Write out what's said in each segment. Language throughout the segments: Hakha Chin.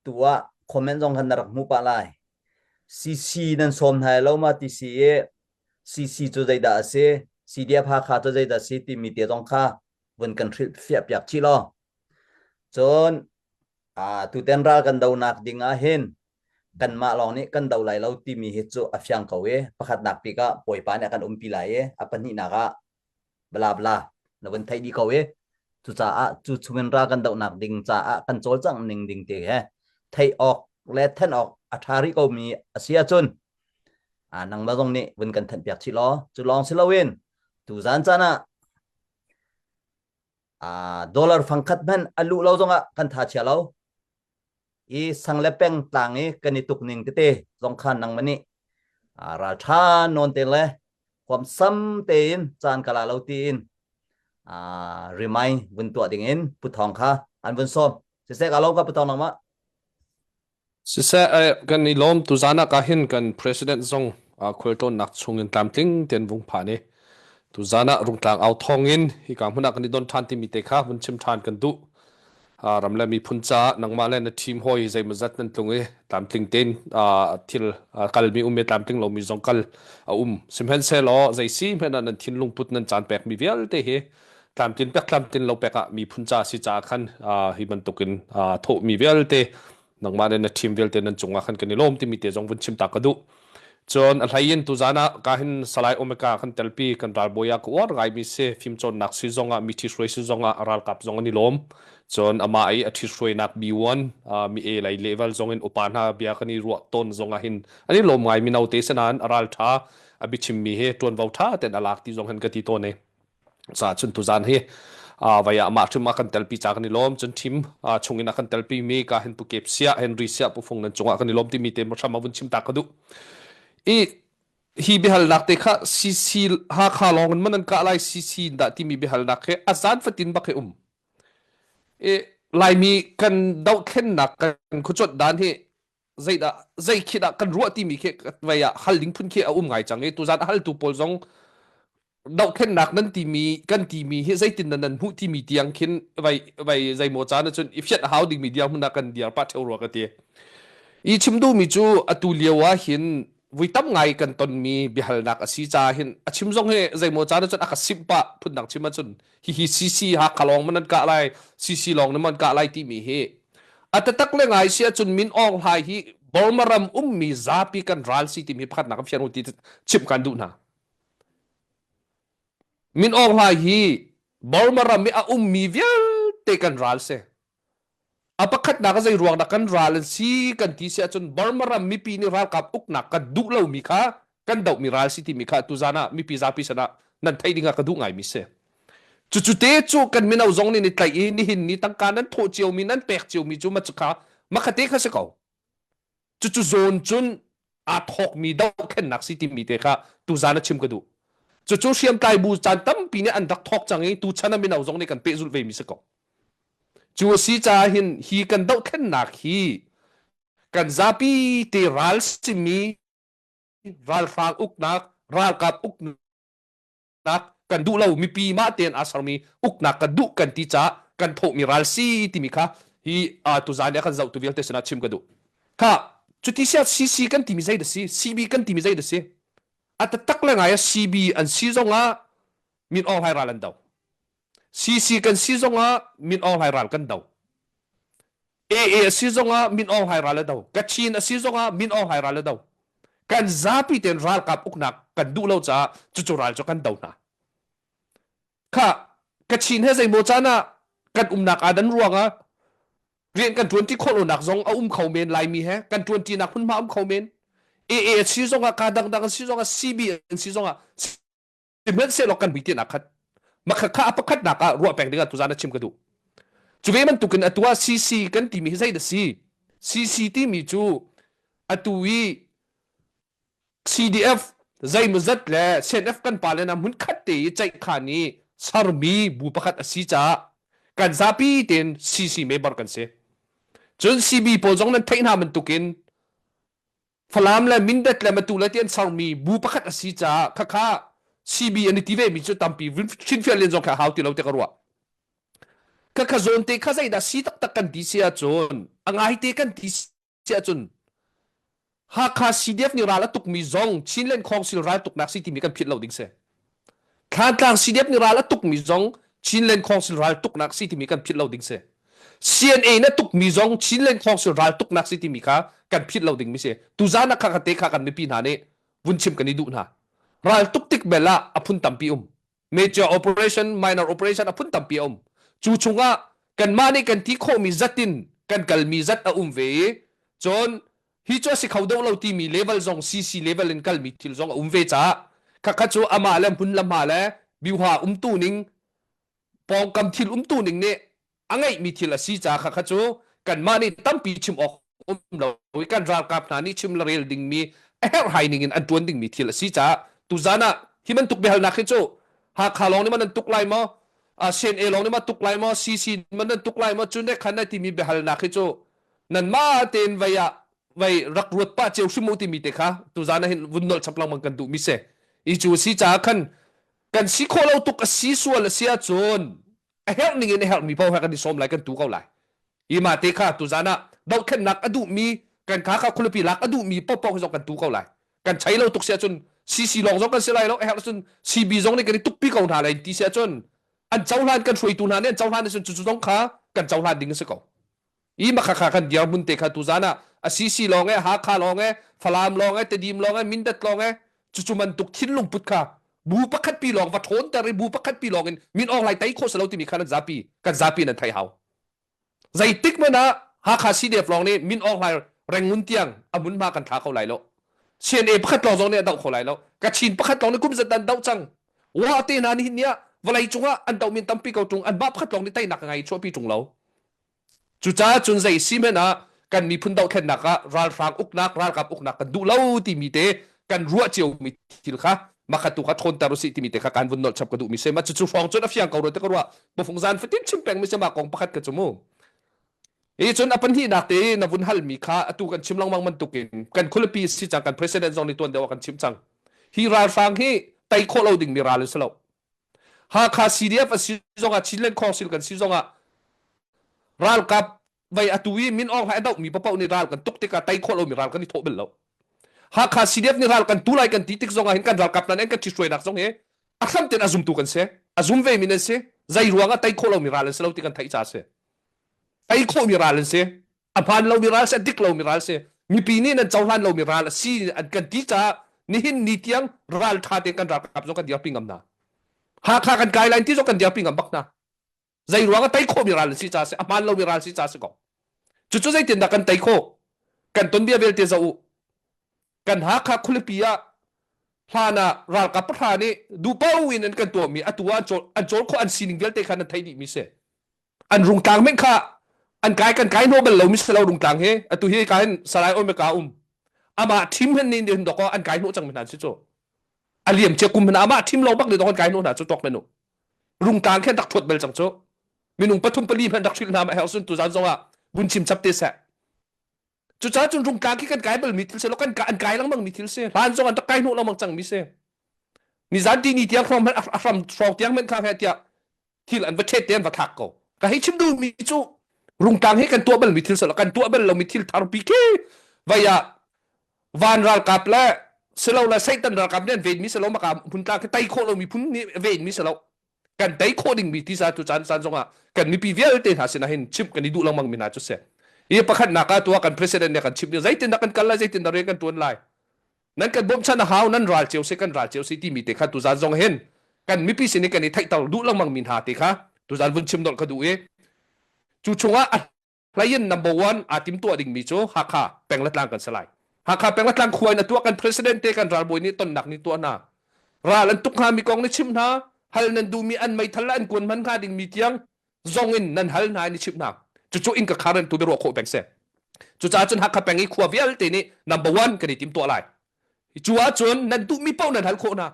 Tu ah comment zong khan na rak hmuh pah lai. CC nan sawm hna lo ma ti si i CC cu zeidah a si, CDF Hakha cu zeidah a si timi te zong kha vun kan hrilh fiah piak chih law. Cun tuten ral kan donak ding ah hin kanmah lawng nih kan do lai lo timi hi cu a fiang ko i pakhatnak bik ah Bawipa nih a kan umpi lai i a pahnihnak ah bla bla na vun theih dih ko i cucaah cu chungin ral kan dohnak ding caah kan cawlcangh ning ding te he theih awk le then awk a ṭha rih ko mi a si ahcun nangmah zong nih vun kan thanh piak chih law cu lawng si loin tuzan caan ah dollar fangkhat hmanh a luh lo zongah kan tha chia lo i sang le peng tlang i kan i tuk ning tete zong khan nangmah nih ralṭha nawn te le huamsam tein caan ka la lo tiin remind vun tuah ding in Pu Thawng kha an vun sawm. Siseh ka lawm ka Pu Thawng nangmah. Siseh kan i lawm tuzan ah ka hin kan president zong khualtlawnnak chungin tlamtling tein vung phan i tuzan ah Rungtlang au thawng in hika hmun ah kan i don ṭhan timi te kha vun chim ṭhan kan duh. Ram le miphun caah nangmah le na team hawi zeimawzat nan tlung i tlamtling tein thil kalmi um i tlamtling lomi zong kal a um. Sihmanhsehlaw zei si hmanh ah nan thinlung put nan caan pekmi vialte hi tlamtlin pek tlamtlin lo pek ah miphun ca si caah khan hi bantukin thawhmi vialte nangmah le na team vialte nan cungah khan kan i lawm timi te zong vun chim ta ka duh. Cun a hlei in tuzan ah ka hin Salai Omega kan telpi kan ralbawi ah ka uar ngaimi si fimcawnnak si zongah mi ṭhithruai si zongah ralkap zong an i lawm. Cun amah i a ṭhithruainak B1 mi A lei level zong in upa hna bia kan i ruah tawn zongah hin an i lawm ngai mino te sinain a ral ṭha a biachimmi hi ṭuanvo ṭha ten a lak ti zong hin ka ti tawn i ca cun tuzan hi vai ah mah hrim a kan telpi ca kan i lawm cun thim chung in a kan telpi mi ka hin pu kep sia Henry sia pu fung nan cungah kan i lawm timi te hram a vun chim ta ka duh i hi biahalnak te kha CC Hakha lawng in man an kah lai CC dah timi biahalnak he a zan fatin bak he um i Laimi kan dohthlennak kan khuacuanh dan hi zeidah zei khi dah kan ruah timi khi vei ah hal ding phun khi a um ngai cang i tuzan a haltu pawl zong dohthlennak nan timi kan timi hi zeitin nan nan hmuh timi tiang khin vai vai zeimaw caan ahcun i fiat a hau dingmi diar hmun ah kan diar pah theo rua ka ti i chim duhmi cu atu lio ah hin vui tam ngai kan tonmi biahalnak a si caah hin a chim zong hi zeimaw caan ahcun a ka simh pah phundang chim ahcun hihi CC Hakha lawng man an kah lai CC lawng na man kah lai timi hi a tatak le ngai si ahcun Min Aung Hlai hi Burma ram ummi zapi kan ral si timi pakhatnak kan fian u ti chimh kan duh hna Min Aung Hlai hi Burma ram i a ummi vialte kan ral si A pakhatnak ah zei ruang dah kan ral an si kan ti si ahcun Burma ram mipi nih ralkap uknak kan duh lomi kha kan dohmi ral si timi kha tuzan ah mipi zapi sanah nan theih ding ah ka duh ngaimi si. Cucu te cu kan mino zong nih ni tlaih i nihin ni tangka nan thawh ciomi nan pek ciomi cu ma kha makhate kha si ko. Cucu zawn cun aa thawkmi dohthlennak si timi te kha tuzan ah chim ka duh. Cucu hriamtlai bu caan tampi nih an rak thawk cang i tuchan ah mino zong nih kan pehzulh vemi si ko. Cu a si caah hin hi kan dohthlennak hi kan zapi te ral simi ralhrang uknak ralkap uknak kan duh lo mipi mah tein aa sermi uknak kan duh kan ti caah kan thawhmi ral si timi kha hi tuzan i a kan zohtu vialte sinah chim ka duh. Kha cuti siah CC kan timi zei dah si CB kan timi zei dah si a taktak le ngai ah CB an si zongah Min Aung Hlaing ral an do. CC kan si zongah Min Aung Hlaing ral kan do. AA a si zongah Min Aung Hlaing ral a do. Kachin a si zongah Min Aung Hlaing ral a do. Kan zapi tein ralkap uknak kan duh lo caah cucu ral cu kan do hna. Kha Kachin he zeimaw caan ah kan umnak aa dan ruangah rian kan ṭuanṭi khawh lonak zong a um kho men Laimi he kan ṭuanṭinak hmunhma um kho men. AA a si zongah ka dangdang an si zongah CB an si zongah sihmanhsehlaw kan hmuitinh ah khat makha kha a pakhatnak ah ruah peng dingah tuzan a chim ka duh cu ve bantukin atu ah CC kan timi hi zei dah si CC timi cu atu i CDF zeimawzat le CNF kan pa le na hmun khat te i ceihkhan i sermi bu pakhat a si caah kan zapi tein CC member kan si cun CB pawl zong nan theih hna bantukin Falam le Mindat le Matu le ti an sermi bu pakhat a si caah khakha CB an i ti vemi cu tampi hrinfial len zong kha hau ti lo ti ka ruah. Ka kha zawn te kha zeidah si taktak kan ti si ahcun a ngai te kan ti si ahcun Hakha CDF nih ral a tukmi zong Chinland Council ral tuknak si timi kan philh lo ding si. Thlantlang CDF nih ral a tukmi zong Chinland Council ral tuknak si timi kan philh lo ding si. CNA na tukmi zong Chinland Council ral tuknak si timi kha kan philh lo ding mi si. Tuzan ah kha te kha kan mipi hna nih vun chim kan i duh hna. Ral tuk tik bel ah a phun tampi um. Major operation, minor operation a phun tampi a um. Cu chungah kanmah nih kan ti khawhmi zat in kan kalmi zat a um ve i cun hi cu a si kho deuh lo timi level zong CC level in kalmi thil zong a um ve caah khakha cu amah le hmun le hma le biuha umtu ning pawngkam thil umtu ning nih a ngeihmi thil a si caah khakha cu kanmah nih tampi chim awk um lo i kan ralkap hna nih chim le rel dingmi a herhhai ning in an ṭuan dingmi thil a si caah tuzan ah hi bantuk biahalnak hi cu Hakha lawng nih man an tuk lai maw CNA lawng nih ma tuk lai maw CC man nan tuk lai maw cun ne khan timi biahalnak hi cu nanmah tein vei ah vei rak ruat pah cio hrim u timi te kha tuzan ah hin vun nolh chap lengmang kan duh mi si i cu si caah khan kan si khawh lo tuk a si sual a si ahcun a herh ning in a herh mi paoh he kan i sawm lai kan tu ko lai i mah te kha tuzan ah dohthlennak a duh mi kan kha kha khualipi lak a duh mi paohpaoh hi zong kan tu ko lai kan chei lo tuk si ahcun CC lawng zong kan si lai lo a herh ahcun CB zong nih kan i tukpi ko hna lai ti si ahcun an cohlan kan hruaitu hna nih an cohlan ahcun cucu zong kha kan cohlan ding a si ko i makhakha kan dirhmun te kha tuzan ah a CC lawng e Hakha lawng e Falam lawng e Tedim lawng e Mindat lawng e cucu bantuk thinlung put kha bu pakhat pi lawng va ṭhawnter i bu pakhat pi lawng in min awng lai tei khawh si lo timi kha nan zapi kan zapi nan theih hau zeitik hmanh ah Hakha CDF lawng nih min awng hlai Rangoon tiang a hmunhma kan thla kho lai lo CNA pakhat lawng zong nih a doh kho lai lo Kachin pakhat lawng nih kum zat an doh cang wa te hna nih hin nih vawlei cungah an doh min tampi ko ṭung an mah pakhat lawng nih teinak a ngai chuahpi ṭung lo Cucaah cun zei si hmanh ah kan miphun dohthlennak ah ralhrang uknak, ralkap uknak kan duh lo timi te kan ruah ciomi thil kha makhat tu kha ṭhawnter usih timi te kha kan vun nolh chap ka duhmi si. Mah cucu hrawng cun a fiang ko rua ti ka ruah. Bafung zan fatin chim pengmi si mah kong pakhat ka cu mu. Hi cun a pahnihnak te na vun halmi kha atu kan chim lengmang bantukin kan khualipi si cang kan president zong nih tuan deuh ah kan chim cang. Hi ralhrang hi tei khawh lo dingmi ral an si lo. Hakha CDF a si zongah Chinland Council kan si zongah ralkap vei atu i min Aung Hlaing a dohmi paoh nih ral kan tuk tikah tei khawh lomi ral kan i thawh bal lo. Hakha CDF nih ral kan tu lai kan ti tik zongah hin kan ralkap hna nih an kan ṭhithruainak zong hi a hram tein a zumtu kan si. A zum ve mi nan si. Zei ruangah tei khawh lomi ral an si lo ti kan theih caah a si. Tei khawhmi ral an si. A hmaan lomi ral si, a dik lomi ral si. Mipi nih nan cohlan lomi ral a si an kan ti caah nihin ni tiang ral ṭha tein kan ralkap zong kan dirpi ngam hna. Hakha kan kai lai ti zong kan dirpi ngam bak hna. Zei ruang ah tei khawhmi ral an si caah si, a hmaan lomi ral si caah si ko. Cucu zeitindah kan tei khawh? Kan tonbia vialte zoh u. Kan Hakha khualipi ah hlan ah ralkap pahra nih duhpaoh in an kan tuahmi atu ah an cawl, an cawl khawh an sining vialte kha nan theih dihmi si. An rungtlang men kha an kai kan kai hnawh bal lomi si lo rungtlang hi atu hi ka hin Salai Omeka um amah thim hen ni hin dok an kai hnawh cang mi hna si cu a liam cia kum hna amah thim lo bak ni dok an kai hnawh hna cu tuak men u rungtlang khen rak thuat bel cang cu minung pathum pali hmanh rak hrilh hna ma herh sun tuzan zong ah vun chim chap te seh cucaah cun rungtlang khi kan kai bal mi thil si lo kan an kai lengmang mi thil si hlan zong an rak kai hnawh lengmang cang mi si nizan ti ni tiang hrawng hmanh a hram hrawng tiang hmanh kha he tiah thil an va ṭhet te an va thlak ko ka hei chim duh mi cu rungtlang hi kan tuah bal mi thil si lo kan tuah bal lo mi thil thar pi khi vai ah van ralkap le silo le satan ralkap nih an ven mi silo maka hmuntlang khi tei khawh lo mi phun nih ven mi silo kan tei khawh ding mi ti sa tu caan caan zongah kan mipi vialte hna sinah hin chimh kan i duh lengmang mi hna cu si hi pakhatnak ah tuah kan president nih kan chimh mi zeitin dah kan kal lai zeitin dah rian kan tuan lai nan kan bawmchan a hau nan ral cio si kan ral cio si timi te kha tuzan zong hin kan mipi sin i kan i theihter duh lengmang mi hna te kha tuzan vun chim dolh ka duh i cu chungah a hlei number one aa tim tuah dingmi cu Hakha peng le tlang kan si lai. Hakha peng le tlang khua in a tuah kan president te kan ralbawi nih tonnak nih tuah hna. Ral an tuk hngami kong nih chimh hna, hal nan duhmi an meithal le an kuan hman hnga dingmi tiang zong in nan hal hna in i chimh hna. Cucu in ka khar tu biaruah khawh peng seh. Cucaah cun Hakha peng i khua vialte nih number one kan i tim tuah lai. Cu ahcun nan duhmi paoh nan hal khawh hna.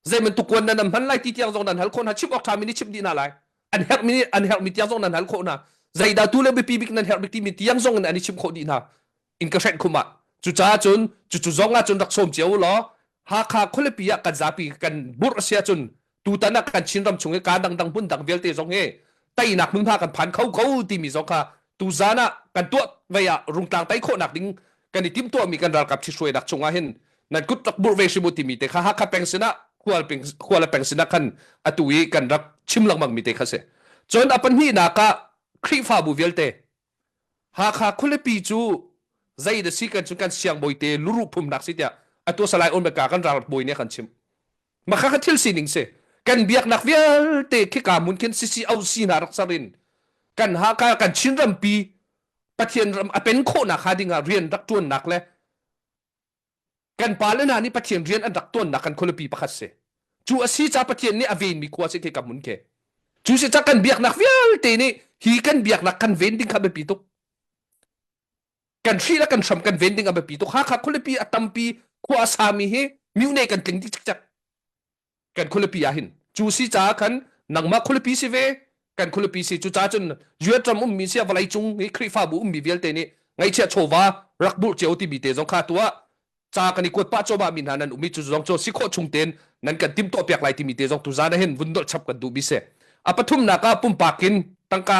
Zei bantuk kuan nan hman lai ti tiang zong nan hal khawh hna chimh awk ṭhami nih chimh dih hna lai an herhmi nih an herhmi tiang zong nan hal khawh hna zeidah tu le biapi bik nan herh bik timi tiang zong in an i chimh khawh dih hna in ka hrenh khum ah cucaah cun cucu zong ah cun rak sawm cio u law Hakha khualipi ah kan zapi kan burh a si ahcun tutan ah kan Chinram chung i kaa dangdang hmun dang vialte zong hi. teinak hmunhma kan phan kho ko timi zong kha tuzan ah kan tuah vei ah Rungtlang tei khawhnak ding kan i timhtuahmi kan ralkap ṭhithruainak chungah hin nan kut rak burh ve hrim u timi te kha Hakha peng sinah khual peng khual peng sinah khan atu i kan rak chim lengmang mi te kha si. Cun a pahnihnak ah Khrihfabu vialte Hakha khualipi cu zei da si kan cu kan siangbawi te luruh phumnak si tiah atu Salai Onmeka kan ralbawi nih a kan chimh. Mah kha thil sining si. Kan biaknak vialte khika hmun khin CCOC hna rak ser in kan Hakha kan Chin rampi Pathian ram a pen khawhnak hnga ding ah rian rak ṭuannak le kan pale hna nih Pathian rian an rak tuannak kan khualipi pakhat si. Cu a si ca Pathian nih a venmi khua si khi ka hmun khi. Cu si ca kan biaknak vialte nih hi kan biaknak kan ven ding kha biapi tuk. Kan hri le kan hram kan ven ding a biapi tuk. Hakha khualipi a tampi khua a sami hi myone kan tling dih cikcek. Kan khualipi ah hin cu si caah khan nangmah khualipi si ve kan khualipi si cu ca cun US ram ummi si vawlei cung i Khrihfabu ummi vialte nih ngaihchiah chawva rak burh cio timi te zong kha tuah ca kan i kuat pah cuahmah mi hna nan um i cu zong cu si khawh chung tein nan kan timhtuah piak lai timi te zong tuzan ah hin vun dolh chap kan duh mi si a pathumnak ah pumpak in tangka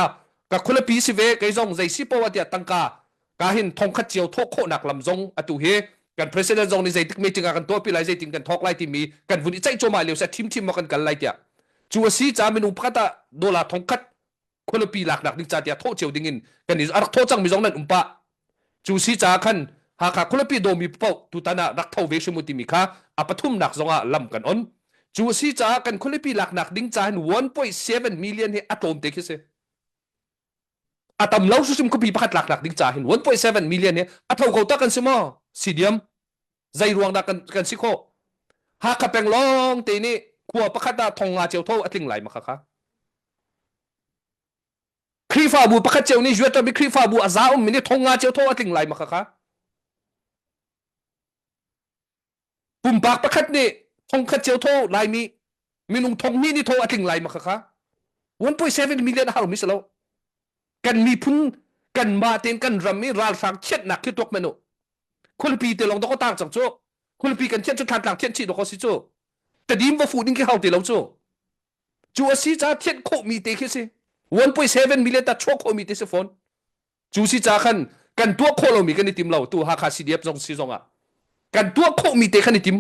ka khualipi si ve kei zong zei si poah tiah tangka ka hin thongkhat cio thawh khawhnak lam zong atu hi kan president zong nih zeitik meeting ah kan tuahpi lai zeitin kan thawk lai timi kan vun i ceih cuahmah lio si thim thim ma kan kal lai tiah cu a si ca minung pakhat ah dollar thongkhat khualipi laknak ding ca tiah thawh cio ding in kan i a rak thawh cangmi zong nan um pah cu si caah khan Hakha khualipi dawmi paoh tutan ah rak tho ve hrim u timi kha a pathumnak zong ah lam kan on cu a si caah kan khualipi laknak ding ca hin 1.7 million hi a tlawm te khi si a tam lo hrim khuapi pakhat laknak ding ca hin 1.7 million hi a tho ko tak kan si maw si diam zei ruang dah kan kan si khawh Hakha peng lawng te nih khua pakhat ah thong nga cio tho a tling lai ma kha kha Khrihfabu pakhat cio nih Juat ram i Khrihfabu a za um mi nih thong nga cio tho a tling lai ma kha kha Pumpak pakhat nih thongkhat cio thaw Laimi minung thong hnih nih thaw a tling lai ma kha kha 1.7 million a harmi si lo kan miphun kan mah tein kan ram i ralhrang thianhnak khi tuak men u khualipi te lawng dawk tang cang cu khualipi kan thianh cu thlantlang thianh chih dawk si cu tadim va fuh ding khi hau ti lo cu cu a si ca thianh khawhmi te khi si 1.7 million ta chuah khawhmi te si fawn Cu si ca khan kan tuah khawh lomi kan i tim lo tu Hakha CDF zong si zong ah kan tuah khawhmi te khan i tim.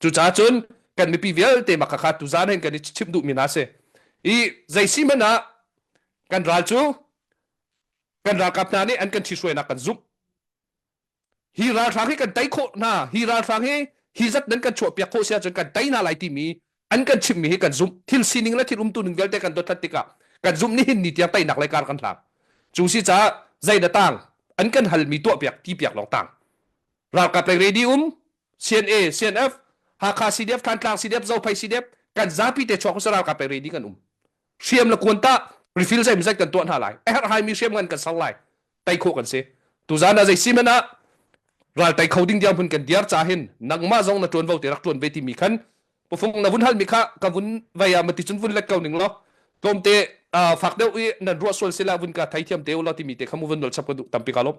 Cucaah cun kan mipi vialte mak kha tuzan hin kan i chimh duhmi hna si. I zei si hmanh ah kan ral cu kan ralkap hna nih an kan ṭhihruainak kan zumh. Hi ralhrang hi kan tei khawh hna hi ralhrang hi hi zat nan kan chuahpiak khawh si ahcun kan tei hna lai timi an kan chimhmi hi kan zumh thil sining le thil umtu ning vialte kan dothlat tikah kan zumh nihin ni tiang teinak lei kar kan hlang cu si caah zei na tang an kan halmi tuahpiak ti piak lawng tang ralkap lei ready um CNA CNF Hakha CDF Thantlang CDF Zophei CDF kan zapi te chuak ralkap lei ready kan um hriam le kuan tah refill zei zat kan tuah hna lai a herh haimi hriam ngan kan ser lai tei khawh kan si tuzan ah zei si man ah ral tei kho ding diang hun kan diar cha hin nangmah zong na tuan vo te rak tuan ve ti mi khan pufung na vun hal mi kha ka vun vei ah mati cun vun let ko ning lo tlawmte fak deuh i nan ruah sual sila vun ka thei thiam te u lo ti mi te kha mu vun nol chap ka duh tampi ka lom.